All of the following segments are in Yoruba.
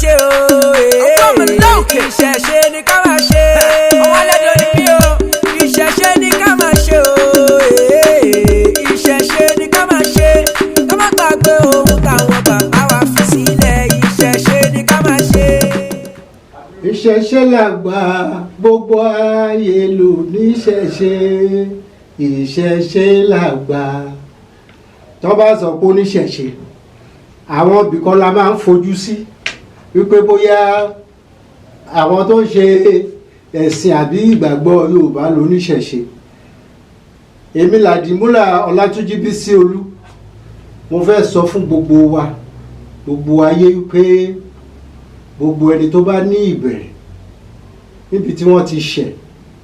Ṣe o. Ìṣẹ̀ṣe ni ká máa ṣe. Ọmọ alẹ́dọ̀ ni mí o. Ìṣẹ̀ṣe ni ká máa ṣe o. Ìṣẹ̀ṣe ni ká máa ṣe. Ká má gbàgbé ohun táwọn bàbá wa fi sílẹ̀. Ìṣẹ̀ṣe ni ká máa ṣe. Ìṣẹ̀ṣe làgbà, gbogbo ayé ló níṣẹ̀ṣe. Ìṣẹ̀ṣe làgbà. Tó bá sọ pé oníṣẹ̀ṣe, àwọn ibìkan la máa ń fojú sí wípé bóyá àwọn tó ń ṣe ẹ̀sìn àbí ìgbàgbọ́ Yorùbá ló níṣẹ̀ṣe. Èmi Làdìmúlà Ọlátúnjí Bísí Olú, mo fẹ́ sọ fún gbogbo wa, gbogbo ayé, wípé gbogbo ẹni tó bá ní ìbẹ̀rẹ̀ níbi tí wọ́n ti ṣẹ̀,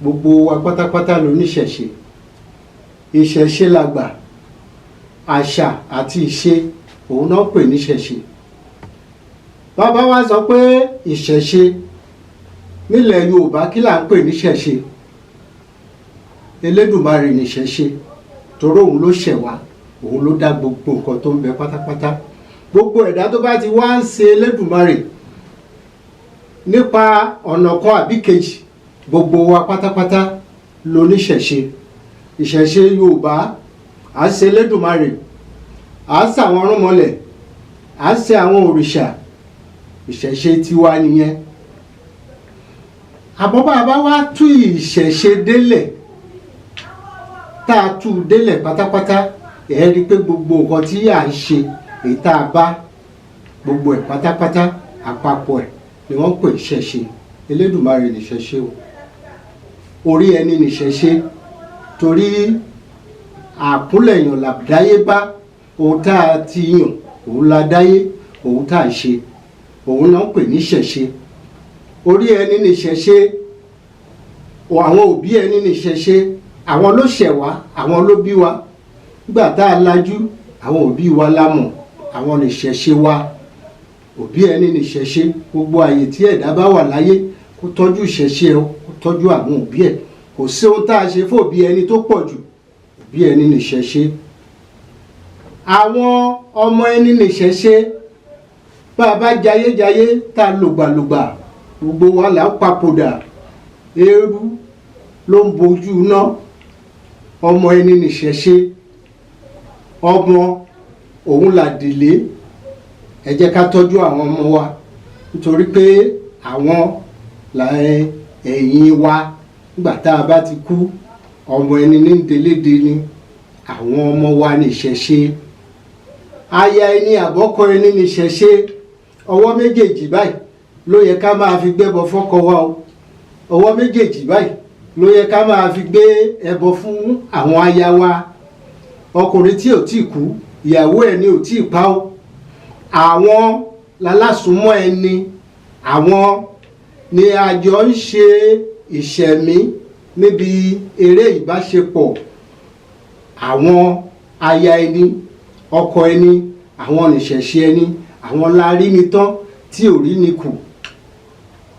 gbogbo wa pátápátá ló níṣẹ̀ṣe. Ìṣẹ̀ṣe làgbà, àṣà àti ìṣe òun náà pè níṣẹ̀ṣe. Bàbá wa sọ pé ìṣẹ̀ṣe nílẹ̀ Yorùbá, kí là ń pè níṣẹ̀ṣe? Elédùmarè níṣẹ̀ṣe, torí òun ló ṣẹ̀ wá, òun ló dá gbogbo nǹkan tó ń bẹ pátápátá. Gbogbo ẹ̀dá tó bá ti wá ń ṣe Elédùmarè nípa ọ̀nà kan àbí kejì, gbogbo wa pátápátá ló níṣẹ̀ṣe. Ìṣẹ̀ṣe Yorùbá, à ń ṣe Elédùmarè, à ń ṣàwọn irúnmọlẹ̀, à ń ṣe àwọn òrìṣà. Ìṣẹ̀ṣe tiwa nìyẹn. Àmọ́ bá a bá wá tú ìṣẹ̀ṣe délẹ̀, tá a tú délẹ̀ pátápátá, ẹ̀ rí i pé gbogbo nǹkan tí à ń ṣe, èyí tá a bá gbogbo ẹ̀ pátápátá, àpapọ̀ ẹ̀ ni wọ́n pè ìṣẹ̀ṣe. Elédùmarè níṣẹ̀ṣe o. Orí ẹni níṣẹ̀ṣe, torí àkúnlẹ̀yàn làdáyébá. Ohun tá a ti yàn, òun la dáyé, òun tá a ṣe, òun náà ń pè níṣẹ̀ṣe. Orí ẹni níṣẹ̀ṣe, àwọn òbí ẹni níṣẹ̀ṣe, àwọn ló ṣẹ̀ wá, àwọn ló bí wa. Nígbà tá a lajú, àwọn òbí wa la mọ̀, àwọn níṣẹ̀ṣe wa. Òbí ẹni níṣẹ̀ṣe. Gbogbo àyè tí ẹ̀dá bá wà láyé, kó tọ́jú ìṣẹ̀ṣe ẹ, kó tọ́jú àwọn òbí ẹ̀. Kò sí ohun tá a ṣe fún òbí ẹni tó pọ̀ jù. Òbí ẹni níṣẹ̀ṣe. Àwọn ọmọ ẹni níṣẹ̀ṣe. Bá a bá jayéjayé, tá a lògbàlògbà, gbogbo wa là ń papòdà, eérú ló ń bojú iná. Ọmọ ẹni níṣẹ̀ṣe. Ọmọ òun làdìlé. Ẹ jẹ́ ká tọ́jú àwọn ọmọ wa, nítorí pé àwọn là ẹ̀yìn wa nígbà tá a bá ti kú. Ọmọ ẹni ní délédé ni. Àwọn ọmọ wa níṣẹ̀ṣe. Aya ẹni àbọ́kọ ẹni níṣẹ̀ṣe. Ọwọ́ méjèèjì báyìí ló yẹ ká máa fi gbẹ́bọ fọ́kọ wa o. Ọwọ́ méjèèjì báyìí ló yẹ ká máa fi gbé ẹbọ fún àwọn aya wa. Ọkùnrin tí ò tíì kú, ìyàwó ẹ̀ ni ò tíì pa ó. Àwọn lálásùnmọ́ ẹni, àwọn ni a jọ ń ṣe ìṣẹ̀mí níbi eré ìbáṣepọ̀. Àwọn aya ẹni, ọkọ ẹni, àwọn nìṣẹ̀ṣe ẹni. Àwọn la rí ni tán tí ò rí ni kù.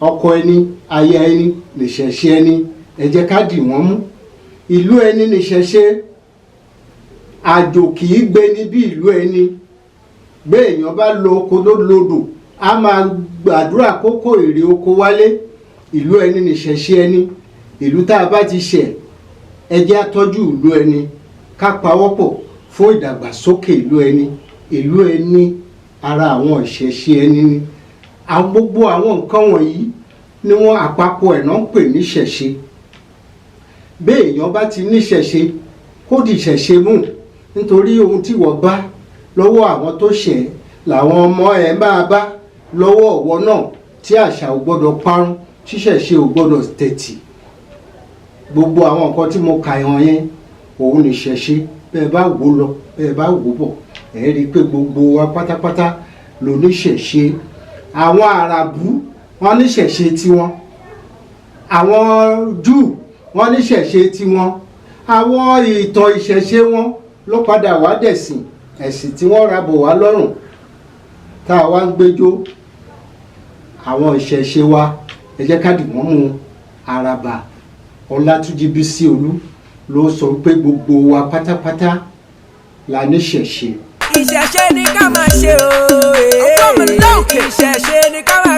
Ọkọ ẹni, aya ẹni nìṣẹ̀ṣe ẹni. Ẹ jẹ́ ká dì wọ́n mú. Ìlú ẹni nìṣẹ̀ṣe. Àjò kì í gbé ní bí ìlú ẹni. Gbé èèyàn bá lọ oko ló lodò, a máa gbàdúrà kókó èrè oko wálé. Ìlú ẹni nìṣẹ̀ṣe ẹni. Ìlú tá a bá ti ṣẹ̀, ẹ jẹ́ á tọ́jú ìlú ẹni, ká pawọ́pọ̀ fún ìdàgbàsókè ìlú ẹni. Ìlú ẹni, ara àwọn ìṣẹ̀ṣe ẹni ni. Àwọn gbogbo àwọn nǹkan wọ̀nyí ni wọ́n àpapọ̀ ẹ̀ náà ń pè ní ìṣẹ̀ṣe. Bí èèyàn bá ti níṣẹ̀ṣe, kó di ìṣẹ̀ṣe mú, nítorí ohun tí wọ́n bá lọ́wọ́ àwọn tó ṣẹ̀ làwọn ọmọ ẹ̀ máa bá lọ́wọ́ ọ̀wọ́ náà, tí àṣà ò gbọ́dọ̀ parun, ṣíṣẹ̀ṣe ò gbọ́dọ̀ tẹ̀tì. Gbogbo àwọn nǹkan tí mo kà hàn yẹn, òun ní ìṣẹ̀ṣe. Bẹ́ẹ̀ bá wò lọ, bẹ́ẹ̀ bá wò bọ̀, ẹ̀ rí i pé gbogbo wa pátápátá ló níṣẹ̀ṣe. Àwọn Àràbù, wọ́n níṣẹ̀ṣe tiwọn. Àwọn Júù, wọ́n níṣẹ̀ṣe tiwọn. Àwọn ìtàn ìṣẹ̀ṣe wọn ló padà wá dẹ̀sìn, ẹ̀sìn tí wọ́n ra bò wá lọ́rùn tá a wá ń gbẹ́jọ́. Àwọn ìṣẹ̀ṣe wa, ẹ jẹ́ ká dì wọ́n mú. Àràbà Ọlátúnjí Bísí Olú ló sọ pé gbogbo wa pátápátá la níṣẹ̀ṣe. Ìṣẹ̀ṣe ni ká máa ṣe o. Ìṣẹ̀ṣe ni ká.